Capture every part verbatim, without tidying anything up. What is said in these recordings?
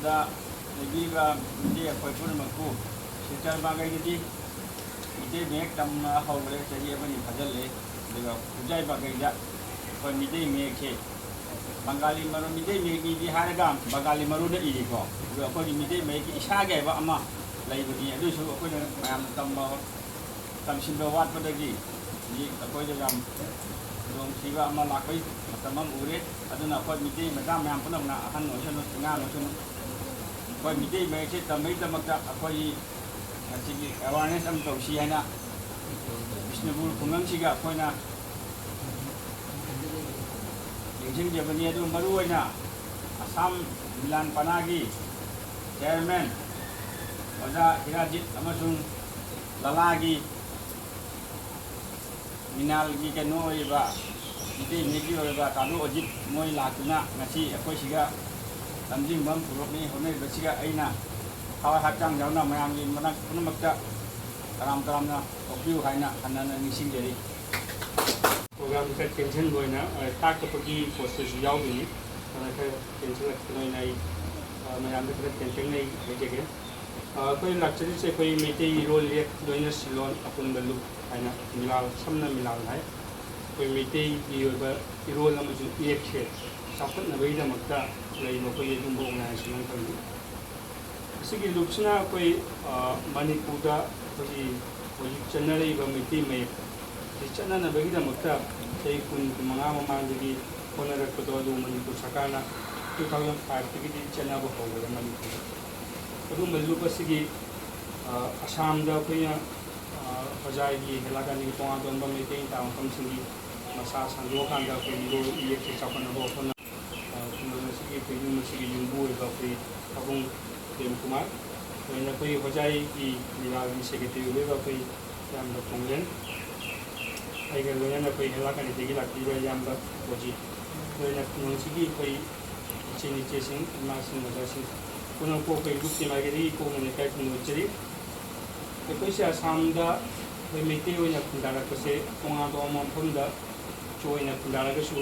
ꯂꯩꯕꯤꯔꯤꯕ ꯃꯤꯇꯩ ꯑꯩꯈꯣꯏ ꯄꯨꯝꯅꯃꯛꯄꯨ ꯁꯤꯜꯆꯔ ꯃꯥꯏꯀꯩꯗꯗꯤ ꯃꯤꯇꯩ ꯃꯌꯦꯛ ꯇꯝꯕ ꯍꯧꯈ꯭ꯔꯦ, ꯆꯍꯤ ꯑꯃꯅꯤ ꯐꯥꯖꯤꯜꯂꯦ꯫ ꯑꯗꯨꯒ ꯈꯨꯖꯥꯏ ꯃꯥꯏꯀꯩꯗ ꯑꯩꯈꯣꯏ ꯃꯤꯇꯩ ꯃꯌꯦꯛꯁꯦ ꯕꯪꯒꯥꯂꯤ ꯃꯔꯣꯟ, ꯃꯤꯇꯩ ꯃꯌꯦꯛꯅꯤꯗꯤ ꯍꯥꯏꯔꯒ ꯕꯪꯒꯥꯂꯤ ꯃꯔꯣꯟꯗ ꯏꯔꯤꯀꯣ꯫ ꯑꯗꯨꯒ ꯑꯩꯈꯣꯏꯒꯤ ꯃꯤꯇꯩ ꯃꯌꯦꯛꯀꯤ ꯏꯁꯥꯒꯤ ꯍꯥꯏꯕ ꯑꯃ ꯂꯩꯕꯅꯤ, ꯑꯗꯨꯁꯨ ꯑꯩꯈꯣꯏꯅ ꯃꯌꯥꯝꯅ ꯇꯝꯕ ꯇꯝꯁꯤꯟꯕ ꯋꯥꯠꯄꯗꯒꯤ ꯍꯧꯖꯤꯛ ꯑꯩꯈꯣꯏꯗ ꯌꯥꯝ ꯈꯨꯗꯣꯡꯊꯤꯕ ꯑꯃ ꯂꯥꯛꯄꯒꯤ ꯃꯇꯝ ꯑꯃ ꯎꯔꯦ꯫ ꯑꯗꯨꯅ ꯑꯩꯈꯣꯏ ꯃꯤꯇꯩ ꯃꯆꯥ ꯃꯌꯥꯝ ꯄꯨꯝꯅꯃꯛꯅ, ꯑꯍꯟ ꯑꯣꯏꯁꯅꯨ, ꯑꯉꯥꯡ ꯑꯣꯏꯁꯅꯨ, ꯑꯩꯈꯣꯏ ꯃꯤꯇꯩ ꯃꯌꯦꯛꯁꯦ ꯇꯝꯕꯒꯤꯗꯃꯛꯇ ꯑꯩꯈꯣꯏꯒꯤ ꯉꯁꯤꯒꯤ ꯑꯦꯋꯥꯔꯅꯦꯁ ꯑꯃ ꯇꯧꯁꯤ ꯍꯥꯏꯅ ꯕꯤꯁꯅꯨꯄꯨꯔ ꯈꯨꯡꯒꯪꯁꯤꯒ ꯑꯩꯈꯣꯏꯅ ꯅꯤꯡꯁꯤꯡꯖꯕꯅꯤ꯫ ꯑꯗꯨ ꯃꯔꯨꯑꯣꯏꯅ ꯑꯁꯥꯝ ꯃꯤꯂꯥꯟ ꯄꯅꯥꯒꯤ ꯆꯤꯌꯔꯃꯦꯟ ꯑꯣꯖꯥ ꯍꯤꯔꯥꯖꯤꯠ ꯑꯃꯁꯨꯡ ꯂꯂꯥꯒꯤ ꯃꯤꯅꯥꯜꯒꯤ ꯀꯩꯅꯣ ꯑꯣꯏꯔꯤꯕ, ꯃꯤꯇꯩ ꯃꯌꯦꯛꯀꯤ ꯑꯣꯏꯔꯤꯕ ꯇꯥꯗꯨ ꯑꯣꯖꯤꯠ ꯃꯣꯏ ꯂꯥꯛꯇꯨꯅ ꯉꯁꯤ ꯑꯩꯈꯣꯏ ꯁꯤꯒ ꯂꯝꯖꯤꯡꯕ ꯑꯃ ꯄꯨꯔꯛꯅꯤ꯫ ꯍꯣꯠꯅꯔꯤꯕꯁꯤꯒ ꯑꯩꯅ ꯊꯋꯥꯏ ꯍꯛꯆꯥꯡ ꯌꯥꯎꯅ ꯃꯌꯥꯝꯒꯤ ꯃꯅꯥꯛ ꯄꯨꯝꯅꯃꯛꯇ ꯇꯔꯥꯝ ꯇꯔꯥꯝꯅ ꯑꯣꯛꯄꯤꯌꯨ ꯍꯥꯏꯅ ꯍꯟꯅ ꯍꯟꯅ ꯅꯤꯡꯁꯤꯡꯖꯔꯤ꯫ ꯄ꯭ꯔꯣꯒ꯭ꯔꯥꯝꯁꯦ ꯈꯔ ꯇꯦꯟꯁꯤꯟꯕ ꯑꯣꯏꯅ, ꯑ, ꯇꯥꯛ ꯀꯛꯄꯒꯤ ꯄꯣꯁꯇꯁꯨ ꯌꯥꯎꯗꯣꯏꯅꯤ꯫ ꯑꯗꯨꯅ ꯈꯔ ꯇꯦꯟꯁꯤꯜꯂꯛꯄꯅ ꯑꯣꯏꯅ ꯑꯩ, ꯑ, ꯃꯌꯥꯝꯗ ꯈꯔ ꯇꯦꯟꯇꯛꯅ ꯑꯩ ꯍꯥꯏꯖꯒꯦ꯫ ꯑ, ꯑꯩꯈꯣꯏ ꯂꯥꯛꯆꯔꯤꯁꯦ ꯑꯩꯈꯣꯏ ꯃꯩꯇꯩ ꯏꯔꯣꯜ ꯏꯌꯦꯛ ꯂꯣꯏꯅ ꯁꯤꯜꯂꯣꯟ ꯑꯄꯨꯟꯕ ꯂꯨꯞ ꯍꯥꯏꯅ ꯃꯤꯂꯥꯜ, ꯁꯝꯅ ꯃꯤꯂꯥꯜ ꯍꯥꯏ꯫ ꯑꯩꯈꯣꯏ ꯃꯩꯇꯩꯒꯤ ꯑꯣꯏꯕ ꯏꯔꯣꯜ ꯑꯃꯁꯨꯡ ꯏꯌꯦꯛꯁꯦ ꯆꯥꯎꯈꯠꯅꯕꯒꯤꯗꯃꯛꯇ ꯂꯩꯕ ꯑꯩꯈꯣꯏꯒꯤ ꯑꯗꯨꯒꯨꯝꯕ ꯑꯣꯔꯒꯅꯥꯏꯖꯦꯁꯟ ꯑꯃꯈꯛꯅꯤ꯫ ꯑꯁꯤꯒꯤ ꯂꯨꯞꯁꯤꯅ ꯑꯩꯈꯣꯏ, ꯑ, ꯃꯅꯤꯄꯨꯔꯗ ꯑꯩꯈꯣꯏꯒꯤ ꯍꯧꯖꯤꯛ ꯆꯠꯅꯔꯛꯏꯕ ꯃꯩꯇꯩ ꯃꯌꯦꯛ ꯑꯁꯤ ꯆꯠꯅꯅꯕꯒꯤꯗꯃꯛꯇ ꯆꯍꯤ ꯀꯨꯟ, ꯀꯨꯟꯃꯉꯥ ꯃꯃꯥꯡꯗꯒꯤ ꯍꯣꯠꯅꯔꯛꯄꯗꯣ, ꯑꯗꯨ ꯃꯅꯤꯄꯨꯔ ꯁꯔꯀꯥꯔꯅ two thousand five ꯇꯒꯤꯗꯤ ꯆꯠꯅꯕ ꯍꯧꯈ꯭ꯔꯦ ꯃꯅꯤꯄꯨꯔꯗ꯫ ꯑꯗꯨꯒꯨꯝꯕ ꯂꯨꯞ ꯑꯁꯤꯒꯤ, ꯑ, ꯑꯁꯥꯝꯗ ꯑꯩꯈꯣꯏꯅ, ꯑ, ꯍꯣꯖꯥꯏꯒꯤ ꯍꯦꯂꯥꯀꯥꯅꯤꯒꯤ ꯇꯣꯉꯥꯟ ꯇꯣꯉꯥꯟꯕ ꯃꯩꯇꯩ ꯇꯥꯕ ꯃꯐꯝꯁꯤꯡꯒꯤ ꯃꯁꯥ ꯁꯟꯗꯣꯛꯑꯀꯥꯟꯗ ꯑꯩꯈꯣꯏꯒꯤ ꯂꯣꯟ ꯏꯌꯦꯛꯁꯦ ꯆꯥꯎꯈꯠꯅꯕ ꯍꯣꯠꯅ-, ꯑ, ꯈꯨꯡꯒꯪ ꯑꯁꯤꯒꯤ ꯐꯤꯕꯝ ꯑꯁꯤꯒꯤ ꯌꯨꯝꯕꯨ ꯑꯣꯏꯕ ꯑꯩꯈꯣꯏ ꯄꯥꯕꯨꯡ ꯄ꯭ꯔꯦꯝ ꯀꯨꯃꯥꯔ, ꯑꯗꯨꯅ ꯑꯩꯈꯣꯏ ꯍꯣꯖꯥꯏꯒꯤ ꯃꯤꯂꯥꯒꯤ ꯁꯦꯀ꯭ꯔꯦꯇꯔꯤ ꯑꯣꯏꯕ ꯑꯩꯈꯣꯏ ꯏꯌꯥꯝꯕ ꯈꯣꯡꯂꯦꯟ, ꯑꯩꯒ ꯂꯣꯏꯅꯅ ꯑꯩꯈꯣꯏ ꯍꯦꯂꯥꯀꯥꯅꯤꯗꯒꯤ ꯂꯥꯛꯄꯤꯕ ꯏꯌꯥꯝꯕ ꯕꯣꯖꯤ, ꯂꯣꯏꯅ ꯈꯨꯡꯒꯪꯁꯤꯒꯤ ꯑꯩꯈꯣꯏ ꯏꯆꯤꯟ ꯏꯆꯦꯁꯤꯡ, ꯏꯃꯥꯁꯤꯡ, ꯑꯣꯖꯥꯁꯤꯡ ꯄꯨꯝꯅꯃꯛꯄꯨ ꯑꯩꯈꯣꯏ ꯂꯨꯞꯀꯤ ꯃꯥꯏꯀꯩꯗꯒꯤ ꯏꯀꯣꯛꯅ ꯂꯩꯀꯥꯏ ꯈꯨꯝꯅꯖꯔꯤ꯫ ꯑꯩꯈꯣꯏꯁꯦ ꯑꯁꯥꯝꯗ ꯑꯩꯈꯣꯏ ꯃꯩꯇꯩ ꯑꯣꯏꯅ ꯈꯨꯟꯗꯥꯔꯛꯄꯁꯦ ꯇꯣꯉꯥꯟ ꯇꯣꯉꯥꯟꯕ ꯃꯐꯝꯗ ꯆꯣꯏꯅ ꯈꯨꯟꯗꯥꯔꯒꯁꯨ,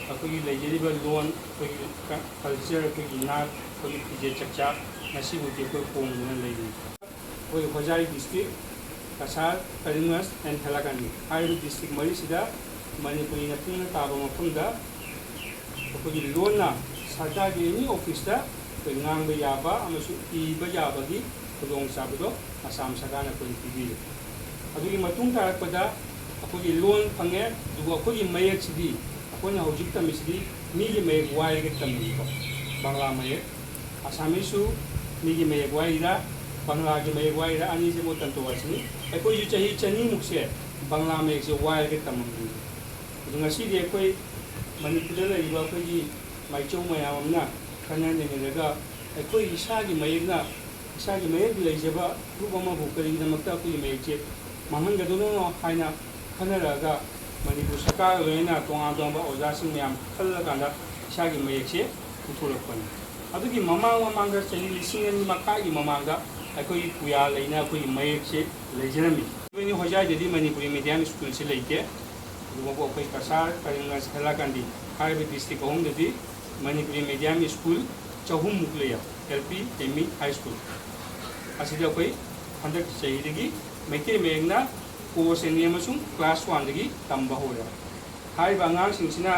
ꯑꯩꯈꯣꯏꯒꯤ ꯂꯩꯖꯔꯤꯕ ꯂꯣꯟ, ꯑꯩꯈꯣꯏꯒꯤ ꯀ-, ꯀꯜꯆꯔ, ꯑꯩꯈꯣꯏꯒꯤ ꯅꯥꯠ, ꯑꯩꯈꯣꯏꯒꯤ ꯐꯤꯖꯦꯠ ꯆꯛꯆꯥ ꯉꯁꯤꯕꯨꯗꯤ ꯑꯩꯈꯣꯏ ꯍꯣꯡꯗꯨꯅ ꯂꯩꯔꯤ꯫ ꯑꯩꯈꯣꯏ ꯍꯣꯖꯥꯏ ꯗꯤꯁꯇ꯭ꯔꯤꯛ, ꯀꯁꯥꯔ, ꯀꯔꯤꯝꯒꯟꯖ and ꯍꯦꯂꯥꯀꯥꯟꯗꯤ ꯍꯥꯏꯔꯤꯕ ꯗꯤꯁꯇ꯭ꯔꯤꯛ ꯃꯔꯤꯁꯤꯗ ꯃꯅꯤꯄꯨꯔꯤꯅ ꯄꯨꯟꯅ ꯇꯥꯕ ꯃꯐꯝꯗ ꯑꯩꯈꯣꯏꯒꯤ ꯂꯣꯟꯅ ꯁꯔꯀꯥꯔꯒꯤ ꯑꯦꯅꯤ ꯑꯣꯐꯤꯁꯇ ꯑꯩꯈꯣꯏ ꯉꯥꯡꯕ ꯌꯥꯕ ꯑꯃꯁꯨꯡ ꯏꯕ ꯌꯥꯕꯒꯤ ꯈꯨꯗꯣꯡꯆꯥꯕꯗꯣ ꯑꯁꯥꯝ ꯁꯔꯀꯥꯔꯅ ꯑꯩꯈꯣꯏꯗ ꯄꯤꯕꯤꯔꯦ꯫ ꯑꯗꯨꯒꯤ ꯃꯇꯨꯡ ꯇꯥꯔꯛꯄꯗ ꯑꯩꯈꯣꯏꯒꯤ ꯂꯣꯟ ꯐꯪꯉꯦ, ꯑꯗꯨꯕꯨ ꯑꯩꯈꯣꯏꯒꯤ ꯃꯌꯦꯛꯁꯤꯗꯤ ꯑꯩꯈꯣꯏꯅ ꯍꯧꯖꯤꯛ ꯇꯝꯃꯤꯁꯤꯗꯤ ꯃꯤꯒꯤ ꯃꯌꯦꯛ ꯋꯥꯏꯔꯒ ꯇꯝꯃꯤꯀꯣ, ꯕꯪꯂꯥ ꯃꯌꯦꯛ꯫ ꯑꯁꯥꯃꯤꯁꯁꯨ ꯃꯤꯒꯤ ꯃꯌꯦꯛ ꯋꯥꯏꯔꯤꯔꯥ, ꯕꯪꯂꯥꯒꯤ ꯃꯌꯦꯛ ꯋꯥꯏꯔꯤꯔꯥ, ꯑꯅꯤꯁꯦ ꯃꯣꯏ ꯇꯟꯇꯣꯋꯥꯁꯤꯅꯤ꯫ ꯑꯩꯈꯣꯏꯁꯨ ꯆꯍꯤ ꯆꯅꯤꯃꯨꯛꯁꯦ ꯕꯪꯂꯥ ꯃꯌꯦꯛꯁꯦ ꯋꯥꯏꯔꯒ ꯇꯝꯃꯝꯃꯤꯅꯤ꯫ ꯑꯗꯨ ꯉꯁꯤꯗꯤ ꯑꯩꯈꯣꯏ ꯃꯅꯤꯄꯨꯔꯗ ꯂꯩꯔꯤꯕ ꯑꯩꯈꯣꯏꯒꯤ ꯃꯥꯏꯆꯧ ꯃꯌꯥꯝ ꯑꯃꯅ ꯈꯟꯅ ꯅꯩꯅꯔꯒ ꯑꯩꯈꯣꯏ ꯏꯁꯥꯒꯤ ꯃꯌꯦꯛꯅ, ꯏꯁꯥꯒꯤ ꯃꯌꯦꯛ ꯂꯩꯖꯕ ꯐꯨꯔꯨꯞ ꯑꯃꯕꯨ ꯀꯔꯤꯒꯤꯗꯃꯛꯇ ꯑꯩꯈꯣꯏꯒꯤ ꯃꯌꯦꯛꯁꯦ ꯃꯥꯡꯍꯟꯒꯗꯣꯏꯅꯣ ꯍꯥꯏꯅ ꯈꯟꯅꯔꯛꯑꯒ ꯃꯅꯤꯄꯨꯔ ꯁꯔꯀꯥꯔꯒ ꯂꯣꯏꯅꯅ ꯇꯣꯉꯥꯟ ꯇꯣꯉꯥꯟꯕ ꯑꯣꯖꯥꯁꯤꯡ ꯃꯌꯥꯝ ꯈꯜꯂꯀꯥꯟꯗ ꯏꯁꯥꯒꯤ ꯃꯌꯦꯛꯁꯦ ꯄꯨꯊꯣꯔꯛꯄꯅꯤ꯫ ꯑꯗꯨꯒꯤ ꯃꯃꯥꯡ ꯃꯃꯥꯡꯗ ꯆꯍꯤ ꯂꯤꯁꯤꯡ ꯑꯅꯤ ꯃꯈꯥꯏꯒꯤ ꯃꯃꯥꯡꯗ ꯑꯩꯈꯣꯏꯒꯤ ꯄꯨꯌꯥ ꯂꯩꯅ ꯑꯩꯈꯣꯏꯒꯤ ꯃꯌꯦꯛꯁꯦ ꯂꯩꯖꯔꯝꯃꯤ꯫ ꯑꯩꯈꯣꯏꯅ ꯍꯣꯖꯥꯏꯗꯗꯤ ꯃꯅꯤꯄꯨꯔꯤ ꯃꯤꯗꯤꯌꯝ ꯁ꯭ꯀꯨꯜꯁꯦ ꯂꯩꯇꯦ꯫ ꯑꯗꯨꯒ ꯑꯩꯈꯣꯏ ꯀꯁꯥꯔ, ꯀꯔꯤꯝꯒꯟꯖ, ꯍꯦꯂꯥꯀꯥꯟꯗꯤ ꯍꯥꯏꯔꯤꯕ ꯗꯤꯁꯇ꯭ꯔꯤꯛ ꯑꯍꯨꯝꯗꯗꯤ ꯃꯅꯤꯄꯨꯔꯤ ꯃꯤꯗꯤꯌꯝ ꯁ꯭ꯀꯨꯜ ꯆꯍꯨꯝꯃꯨꯛ ꯂꯩꯌꯦ, L P, M E, high school. ꯑꯁꯤꯗ ꯑꯩꯈꯣꯏ ꯍꯟꯗꯛ ꯆꯍꯤꯗꯒꯤ ꯃꯩꯇꯩ ꯃꯌꯦꯛꯅ ꯀꯣꯔꯁ ꯑꯅꯤ ꯑꯃꯁꯨꯡ ꯀ꯭ꯂꯥꯁ ꯋꯥꯟꯗꯒꯤ ꯇꯝꯕ ꯍꯧꯔꯦ꯫ ꯍꯥꯏꯔꯤꯕ ꯑꯉꯥꯡꯁꯤꯡꯁꯤꯅ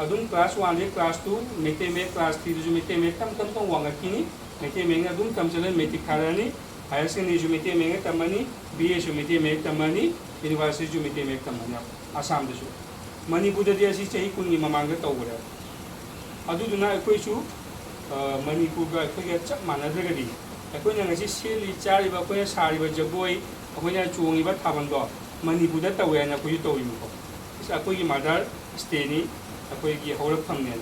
ꯑꯗꯨꯝ ꯀ꯭ꯂꯥꯁ ꯋꯥꯟꯗꯒꯤ ꯀ꯭ꯂꯥꯁ ꯇꯨ ꯃꯩꯇꯩ ꯃꯌꯦꯛ, ꯀ꯭ꯂꯥꯁ ꯊ꯭ꯔꯤꯗꯁꯨ ꯃꯩꯇꯩ ꯃꯌꯦꯛ ꯇꯝ ꯇꯝ ꯇꯝ ꯋꯥꯡꯈꯠꯈꯤꯅꯤ꯫ ꯃꯩꯇꯩ ꯃꯌꯦꯛꯅ ꯑꯗꯨꯝ ꯇꯝꯁꯤꯜꯂꯒ ꯃꯦꯇ꯭ꯔꯤꯛ ꯊꯥꯔꯛꯑꯅꯤ, ꯍꯥꯌꯔ ꯁꯦꯀꯦꯟꯗꯔꯤꯁꯨ ꯃꯩꯇꯩ ꯃꯌꯦꯛꯅ ꯇꯝꯃꯅꯤ, ꯕꯤ ꯑꯦꯁꯨ ꯃꯩꯇꯩ ꯃꯌꯦꯛ ꯇꯝꯃꯅꯤ, ꯌꯨꯅꯤꯚꯔꯁꯤꯇꯤꯁꯨ ꯃꯩꯇꯩ ꯃꯌꯦꯛ ꯇꯝꯃꯅꯤ꯫ ꯑꯁꯥꯝꯗꯁꯨ, ꯃꯅꯤꯄꯨꯔꯗꯗꯤ ꯑꯁꯤ ꯆꯍꯤ ꯀꯨꯟꯒꯤ ꯃꯃꯥꯡꯗ ꯇꯧꯈ꯭ꯔꯦ꯫ ꯑꯗꯨꯗꯨꯅ ꯑꯩꯈꯣꯏꯁꯨ, ꯑ, ꯃꯅꯤꯄꯨꯔꯒ ꯑꯩꯈꯣꯏꯒ ꯆꯞ ꯃꯥꯟꯅꯗ꯭ꯔꯒꯗꯤ, ꯑꯩꯈꯣꯏꯅ ꯉꯁꯤ ꯁꯦꯠꯂꯤ ꯆꯥꯔꯤꯕ, ꯑꯩꯈꯣꯏꯅ ꯁꯥꯔꯤꯕ ꯖꯒꯣꯏ, ꯑꯩꯈꯣꯏꯅ ꯆꯣꯡꯉꯤꯕ ꯊꯥꯕꯜꯗꯣ ꯃꯅꯤꯄꯨꯔꯗ ꯇꯧꯋꯦ ꯍꯥꯏꯅ ꯑꯩꯈꯣꯏꯁꯨ ꯇꯧꯔꯤꯅꯤꯀꯣ꯫ ꯑꯩꯈꯣꯏꯒꯤ ꯃꯥꯗꯔ ꯁ꯭ꯇꯦꯠꯅꯤ, ꯑꯩꯈꯣꯏꯒꯤ ꯍꯧꯔꯛꯐꯝꯅꯦ꯫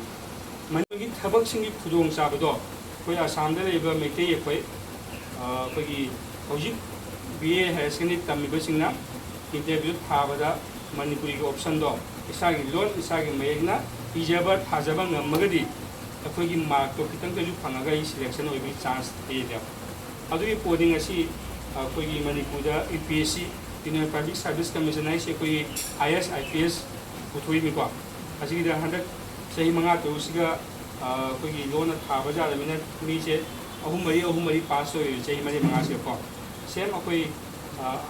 ꯃꯅꯤꯄꯨꯔꯒꯤ ꯊꯕꯛꯁꯤꯡꯒꯤ ꯈꯨꯗꯣꯡꯆꯥꯕꯗꯣ ꯑꯩꯈꯣꯏ ꯑꯁꯥꯝꯗ ꯂꯩꯔꯤꯕ ꯃꯩꯇꯩ ꯑꯩꯈꯣꯏ, ꯑ, ꯑꯩꯈꯣꯏꯒꯤ ꯍꯧꯖꯤꯛ ꯕꯤ ꯑꯦ ꯍꯥꯌꯔ ꯁꯦꯀꯦꯟꯗꯔꯤ ꯇꯝꯃꯤꯕꯁꯤꯡꯅ ꯏꯟꯇꯔꯚ꯭ꯌꯨ ꯊꯥꯕꯗ ꯃꯅꯤꯄꯨꯔꯤꯒꯤ ꯑꯣꯞꯁꯟꯗꯣ ꯏꯁꯥꯒꯤ ꯂꯣꯟ, ꯏꯁꯥꯒꯤ ꯃꯌꯦꯛꯅ ꯏꯖꯕ ꯊꯥꯖꯕ ꯉꯝꯃꯒꯗꯤ ꯑꯩꯈꯣꯏꯒꯤ ꯃꯥꯔꯛꯇꯣ ꯈꯤꯇꯪꯗꯁꯨ ꯐꯪꯉꯒ ꯑꯩ ꯁꯦꯂꯦꯛꯁꯟ ꯑꯣꯏꯕꯒꯤ ꯆꯥꯟꯁ ꯂꯩꯌꯦꯕ꯫ ꯑꯗꯨꯒꯤ ꯄꯣꯠꯇꯤ ꯉꯁꯤ ꯑꯩꯈꯣꯏꯒꯤ ꯃꯅꯤꯄꯨꯔꯗ U P S C, Union Public Service Commission ꯍꯥꯏꯁꯦ ꯑꯩꯈꯣꯏꯒꯤ ꯑꯥꯏ ꯑꯦꯁ, ꯑꯥꯏ ꯄꯤ ꯑꯦꯁ ꯄꯨꯊꯣꯛꯏꯅꯤꯀꯣ꯫ ꯑꯁꯤꯒꯤꯗ ꯍꯟꯗꯛ ꯆꯍꯤ ꯃꯉꯥ ꯇꯔꯨꯛꯁꯤꯒ ꯑꯩꯈꯣꯏꯒꯤ ꯂꯣꯟꯅ ꯊꯥꯕ ꯌꯥꯔꯕꯅꯤꯅ ꯃꯤꯁꯦ ꯑꯍꯨꯝ ꯃꯔꯤ ꯑꯍꯨꯝ ꯃꯔꯤ ꯄꯥꯁ ꯑꯣꯏꯔꯦ ꯆꯍꯤ ꯃꯔꯤ ꯃꯉꯥꯁꯤꯒꯀꯣ꯫ ꯁꯦꯝ ꯑꯩꯈꯣꯏ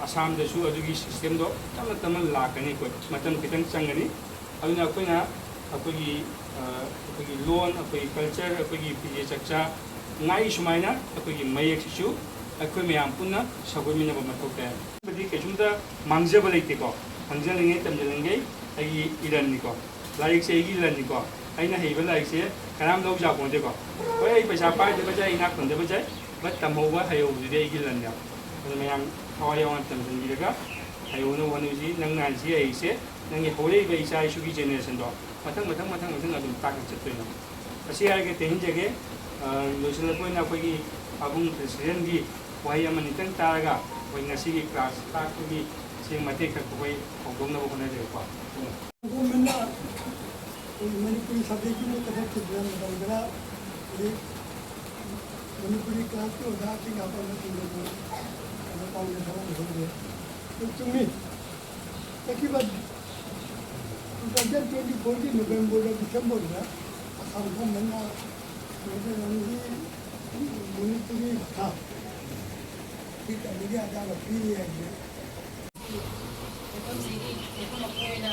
ꯑꯁꯥꯝꯗꯁꯨ ꯑꯗꯨꯒꯤ ꯁꯤꯁꯇꯦꯝꯗꯣ ꯇꯞꯅ ꯇꯞꯅ ꯂꯥꯛꯀꯅꯤ꯫ ꯑꯩꯈꯣꯏ ꯃꯇꯝ ꯈꯤꯇꯪ ꯆꯪꯒꯅꯤ꯫ ꯑꯗꯨꯅ ꯑꯩꯈꯣꯏꯅ ꯑꯩꯈꯣꯏꯒꯤ ꯑꯩꯈꯣꯏꯒꯤ ꯂꯣꯟ, ꯑꯩꯈꯣꯏꯒꯤ ꯀꯜꯆꯔ, ꯑꯩꯈꯣꯏꯒꯤ ꯐꯤꯖꯦꯠ ꯆꯛꯆꯥ ꯉꯥꯛꯏ ꯁꯨꯃꯥꯏꯅ ꯑꯩꯈꯣꯏꯒꯤ ꯃꯌꯦꯛꯁꯤꯁꯨ ꯑꯩꯈꯣꯏ ꯃꯌꯥꯝ ꯄꯨꯟꯅ ꯁꯧꯒꯠꯃꯤꯟꯅꯕ ꯃꯊꯧ ꯇꯥꯏ꯫ ꯍꯥꯏꯕꯗꯤ ꯀꯩꯁꯨꯝꯇ ꯃꯥꯡꯖꯕ ꯂꯩꯇꯦꯀꯣ꯫ ꯈꯪꯖꯅꯤꯡꯉꯩ ꯇꯝꯖꯅꯤꯡꯉꯩ ꯑꯩꯒꯤ ꯏꯔꯟꯅꯤꯀꯣ꯫ ꯂꯥꯏꯔꯤꯛꯁꯦ ꯑꯩꯒꯤ ꯏꯔꯟꯅꯤꯀꯣ꯫ ꯑꯩꯅ ꯍꯩꯕ ꯂꯥꯏꯔꯤꯛꯁꯦ ꯀꯅꯥꯝ ꯂꯧ ꯌꯥꯄꯣꯟꯇꯦꯀꯣ꯫ ꯍꯣꯏ, ꯑꯩ ꯄꯩꯁꯥ ꯄꯥꯏꯗꯕ ꯌꯥꯏ, ꯏꯅꯥꯛ ꯈꯨꯟꯗꯕ ꯌꯥꯏ, ꯕꯠ ꯇꯝꯍꯧꯕ ꯍꯩꯍꯧꯕꯗꯨꯗꯤ ꯑꯩꯒꯤ ꯂꯟꯅꯦꯕ꯫ ꯑꯗꯨ ꯃꯌꯥꯝ ꯊꯋꯥꯏ ꯌꯥꯎꯅ ꯇꯝꯁꯤꯟꯕꯤꯔꯒ ꯍꯩꯍꯧꯅꯕ ꯍꯣꯠꯅꯁꯤ꯫ ꯅꯪꯅ ꯍꯧꯖꯤꯛ ꯍꯩꯔꯤꯁꯦ ꯅꯪꯒꯤ ꯍꯧꯔꯛꯏꯕ ꯏꯆꯥ ꯏꯁꯨꯒꯤ ꯖꯦꯅꯦꯔꯦꯁꯟꯗꯣ ꯃꯊꯪ ꯃꯊꯪ ꯃꯊꯪ ꯃꯊꯪ ꯑꯗꯨꯝ ꯇꯥꯛꯅ ꯆꯠꯇꯣꯏꯅꯦ꯫ ꯑꯁꯤ ꯍꯥꯏꯔꯒ ꯇꯦꯟꯖꯒꯦ꯫ ꯂꯣꯏꯁꯤꯜꯂꯛꯄ ꯑꯣꯏꯅ ꯑꯩꯈꯣꯏꯒꯤ ꯄꯥꯕꯨꯡ ꯄ꯭ꯔꯦꯁꯤꯗꯦꯟꯒꯤ ꯋꯥꯍꯩ ꯑꯃꯅꯤꯇꯪ ꯇꯥꯔꯒ ꯑꯩꯈꯣꯏ ꯉꯁꯤꯒꯤ ꯀ꯭ꯂꯥꯁ ꯇꯥꯛꯄꯒꯤ ꯁꯤ ꯃꯇꯦꯛ ꯈꯔ ꯑꯩꯈꯣꯏ ꯍꯧꯗꯣꯛꯅꯕ ꯍꯣꯠꯅꯖꯒꯦꯀꯣ꯫ ꯒꯣꯔꯃꯦꯟꯅ ꯑꯩꯈꯣꯏ ꯃꯅꯤꯄꯨꯔꯤ ꯁꯕꯖꯦꯛꯀꯤ ꯃꯍꯨꯠꯇ ꯆꯠꯈꯤꯕꯅ ꯃꯇꯝ ꯈꯔ ꯍꯧꯖꯤꯛ ꯃꯅꯤꯄꯨꯔꯤ ꯀ꯭ꯂꯥꯁꯀꯤ ꯑꯣꯖꯥꯁꯤꯡ ꯑꯄꯥꯝꯕꯁꯤꯡꯗꯁꯨ ꯀꯩꯅꯣ ꯇꯧꯅ ꯊꯕꯛ ꯂꯩꯍꯧꯗꯦ꯫ ꯑꯗꯨ ꯆꯨꯝꯃꯤ꯫ ꯆꯠꯈꯤꯕ two thousand twenty fourꯒꯤ Novemberꯗ Decemberꯗ ꯑꯁꯥꯝ ꯒꯣꯔꯃꯦꯟꯅ ꯃꯩꯇꯩꯂꯣꯟꯒꯤ ꯃꯅꯤꯄꯨꯔꯤ ꯀ꯭ꯂꯥꯁ ꯁꯤ ꯇꯝꯕꯒꯤ ꯑꯌꯥꯕ ꯄꯤꯔꯤ ꯍꯥꯏꯁꯦ꯫ ꯃꯐꯝꯁꯤꯒꯤ ꯃꯐꯝ ꯑꯩꯈꯣꯏ ꯑꯣꯏꯅ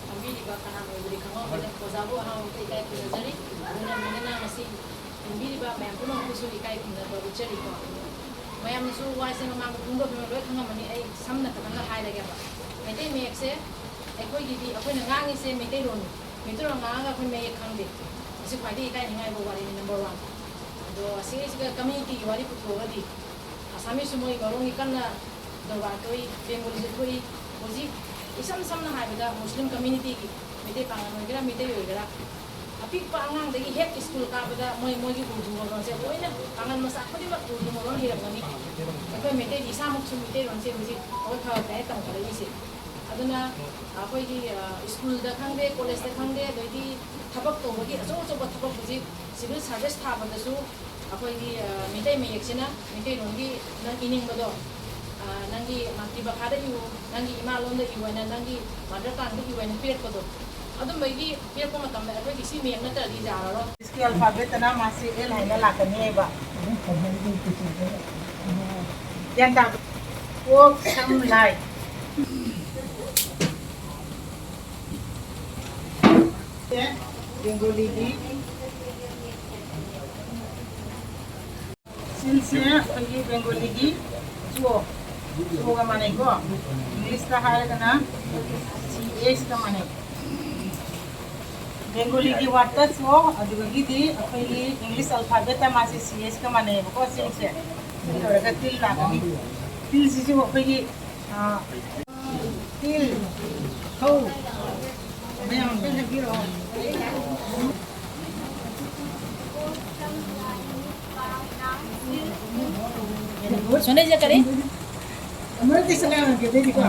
ꯐꯝꯕꯤꯔꯤꯕ ꯀꯅꯥ ꯑꯣꯏꯕꯗꯤ ꯈꯪꯍꯧꯗ꯭ꯔꯦ꯫ ꯑꯣꯖꯥꯕꯨ ꯑꯍꯥꯟꯕ ꯏꯀꯥꯏ ꯈꯨꯝꯅꯖꯔꯤ꯫ ꯑꯗꯨꯅ ꯃꯤꯅ ꯉꯁꯤ ꯐꯝꯕꯤꯔꯤꯕ ꯃꯌꯥꯝ ꯄꯨꯝꯅꯃꯛꯄꯨꯁꯨ ꯏꯀꯥꯏ ꯈꯨꯝꯅꯕ ꯎꯠꯆꯔꯤꯀꯣ꯫ ꯃꯌꯥꯝꯅꯁꯨ ꯋꯥꯁꯦ ꯃꯃꯥꯡꯗ ꯐꯣꯡꯗꯣꯛꯈꯤꯕ ꯂꯣꯏ ꯈꯪꯉꯝꯃꯅꯤ꯫ ꯑꯩ ꯁꯝꯅ ꯈꯤꯇꯪꯒ ꯍꯥꯏꯔꯒꯦꯕ꯫ ꯃꯩꯇꯩ ꯃꯌꯦꯛꯁꯦ ꯑꯩꯈꯣꯏꯒꯤꯗꯤ, ꯑꯩꯈꯣꯏꯅ ꯉꯥꯡꯉꯤꯁꯦ ꯃꯩꯇꯩꯂꯣꯟꯅꯤ꯫ ꯃꯩꯇꯩꯂꯣꯟ ꯉꯥꯡꯉꯒ ꯑꯩꯈꯣꯏ ꯃꯌꯦꯛ ꯈꯪꯗꯦ꯫ ꯃꯁꯤ ꯈ꯭ꯋꯥꯏꯗꯒꯤ ꯏꯀꯥꯏꯅꯤꯡꯉꯥꯏ ꯑꯣꯏꯕ ꯋꯥꯔꯤꯅꯤ, number one꯫ ꯑꯗꯣ ꯑꯁꯤꯒꯤꯁꯤꯒ communityꯒꯤ ꯋꯥꯔꯤ ꯄꯨꯊꯣꯛꯑꯒꯗꯤ, ꯑꯁꯥꯃꯤꯁꯁꯨ ꯃꯣꯏ ꯃꯔꯣꯟꯒꯤ ꯀꯟꯅ ꯗꯔꯕꯥꯔ ꯊꯣꯛꯏ, ꯕꯦꯡꯒꯣꯂꯤꯁꯨ ꯊꯣꯛꯏ꯫ ꯍꯧꯖꯤꯛ ꯏꯁꯝ ꯁꯝꯅ ꯍꯥꯏꯔꯕꯗ ꯃꯨꯁꯂꯤꯝ communityꯒꯤ, ꯃꯩꯇꯩ ꯄꯥꯉꯜ ꯑꯣꯏꯒꯦꯔꯥ, ꯃꯩꯇꯩ ꯑꯣꯏꯒꯦꯔꯥ, ꯑꯄꯤꯛꯄ ꯑꯉꯥꯡꯗꯒꯤ ꯍꯦꯛ ꯁ꯭ꯀꯨꯜ ꯀꯥꯕꯗ ꯃꯣꯏ, ꯃꯣꯏꯒꯤ ꯎꯔꯗꯨ ꯃꯔꯣꯟꯁꯦ ꯂꯣꯏꯅ, ꯄꯥꯉꯜ ꯃꯆꯥ ꯈꯨꯗꯤꯡꯃꯛ ꯎꯔꯗꯨ ꯃꯔꯣꯟ ꯍꯩꯔꯝꯒꯅꯤ꯫ ꯑꯩꯈꯣꯏ ꯃꯩꯇꯩꯗꯤ ꯏꯁꯥꯃꯛꯁꯨ ꯃꯩꯇꯩꯂꯣꯟꯁꯦ ꯍꯧꯖꯤꯛ ꯑꯩꯈꯣꯏ ꯐꯕ ꯐꯩ ꯇꯝꯈꯠꯂꯛꯏꯁꯦ꯫ ꯑꯗꯨꯅ ꯑꯩꯈꯣꯏꯒꯤ, ꯑ, ꯁ꯭ꯀꯨꯜꯗ ꯈꯪꯗꯦ, ꯀꯣꯂꯦꯖꯇ ꯈꯪꯗꯦ, ꯑꯗꯩꯗꯤ ꯊꯕꯛ ꯇꯧꯕꯒꯤ ꯑꯆꯧ ꯑꯆꯧꯕ ꯊꯕꯛ, ꯍꯧꯖꯤꯛ civil service ꯊꯥꯕꯗꯁꯨ ꯑꯩꯈꯣꯏꯒꯤ, ꯑ, ꯃꯩꯇꯩ ꯃꯌꯦꯛꯁꯤꯅ, ꯃꯩꯇꯩꯂꯣꯟꯒꯤ ꯅꯪ ꯏꯅꯤꯡꯕꯗꯣ, ꯑ, ꯅꯪꯒꯤ ꯃꯥꯇ꯭ꯔꯤꯚꯥꯈꯥꯗ ꯏꯌꯨ, ꯅꯪꯒꯤ ꯏꯃꯥ ꯂꯣꯟꯗ ꯏꯌꯨ ꯍꯥꯏꯅ, ꯅꯪꯒꯤ mother tongueꯗ ꯏꯌꯨ ꯍꯥꯏꯅ ꯄꯤꯔꯛꯄꯗꯣ, ꯑꯗꯨꯝꯕꯒꯤ ꯄꯤꯔꯛꯄ ꯃꯇꯝꯗ ꯑꯩꯈꯣꯏꯒꯤ ꯁꯤ ꯃꯦꯝ ꯅꯠꯇ꯭ꯔꯗꯤ ꯌꯥꯔꯔꯣꯏ꯫ ꯏꯪꯂꯤꯁꯀꯤ ꯑꯜꯐꯥꯕꯦꯠꯇꯅ ꯃꯥꯁꯤ ꯑꯦꯜ ꯍꯥꯏꯅ ꯂꯥꯛꯀꯅꯦꯕ꯫ ꯒ꯭ꯌꯥꯟ ꯇꯥꯕ꯭ꯔꯥ? ꯀꯣꯛ ꯁꯝ ꯂꯥꯏ꯫ ꯕꯦꯡꯒꯣꯂꯤꯒꯤ ꯁꯤꯜꯁꯦ ꯑꯩꯈꯣꯏꯒꯤ ꯕꯦꯡꯒꯣꯂꯤꯒꯤ ꯆꯣ, ꯆꯣꯒ ꯃꯥꯟꯅꯩꯀꯣ꯫ ꯏꯪꯂꯤꯁꯇ ꯍꯥꯏꯔꯒꯅ ꯁꯤ ꯑꯦꯁꯀ ꯃꯥꯟꯅꯩ꯫ ꯕꯦꯡꯒꯣꯂꯤꯒꯤ ꯋꯥꯔꯗꯇ ꯆꯣ, ꯑꯗꯨꯗꯒꯤꯗꯤ ꯑꯩꯈꯣꯏꯒꯤ ꯏꯪꯂꯤꯁ ꯑꯜꯐꯥꯕꯦꯠꯇ ꯃꯥꯁꯦ ꯁꯤ ꯑꯦꯁꯀ ꯃꯥꯟꯅꯩꯌꯦꯕꯀꯣ꯫ ꯁꯤꯜꯁꯦ ꯁꯤ ꯂꯣꯏꯔꯒ ꯇꯤꯜ ꯂꯥꯛꯀꯅꯤ꯫ ꯇꯤꯜꯁꯤꯁꯨ ꯑꯩꯈꯣꯏꯒꯤ, ꯑꯥ, ꯇꯤꯜ, ꯊꯧ, ꯃꯌꯥꯝ ꯑꯝꯇ ꯍꯥꯏꯕꯤꯔꯛꯑꯣ꯫ ꯁꯣꯅꯦ ꯖꯤ ꯀꯔꯤ? ꯑꯃꯨꯔꯛꯇꯤ ꯁꯛ ꯌꯥꯔꯝꯒꯦ, ꯑꯗꯨꯑꯣꯏꯗꯤꯀꯣ꯫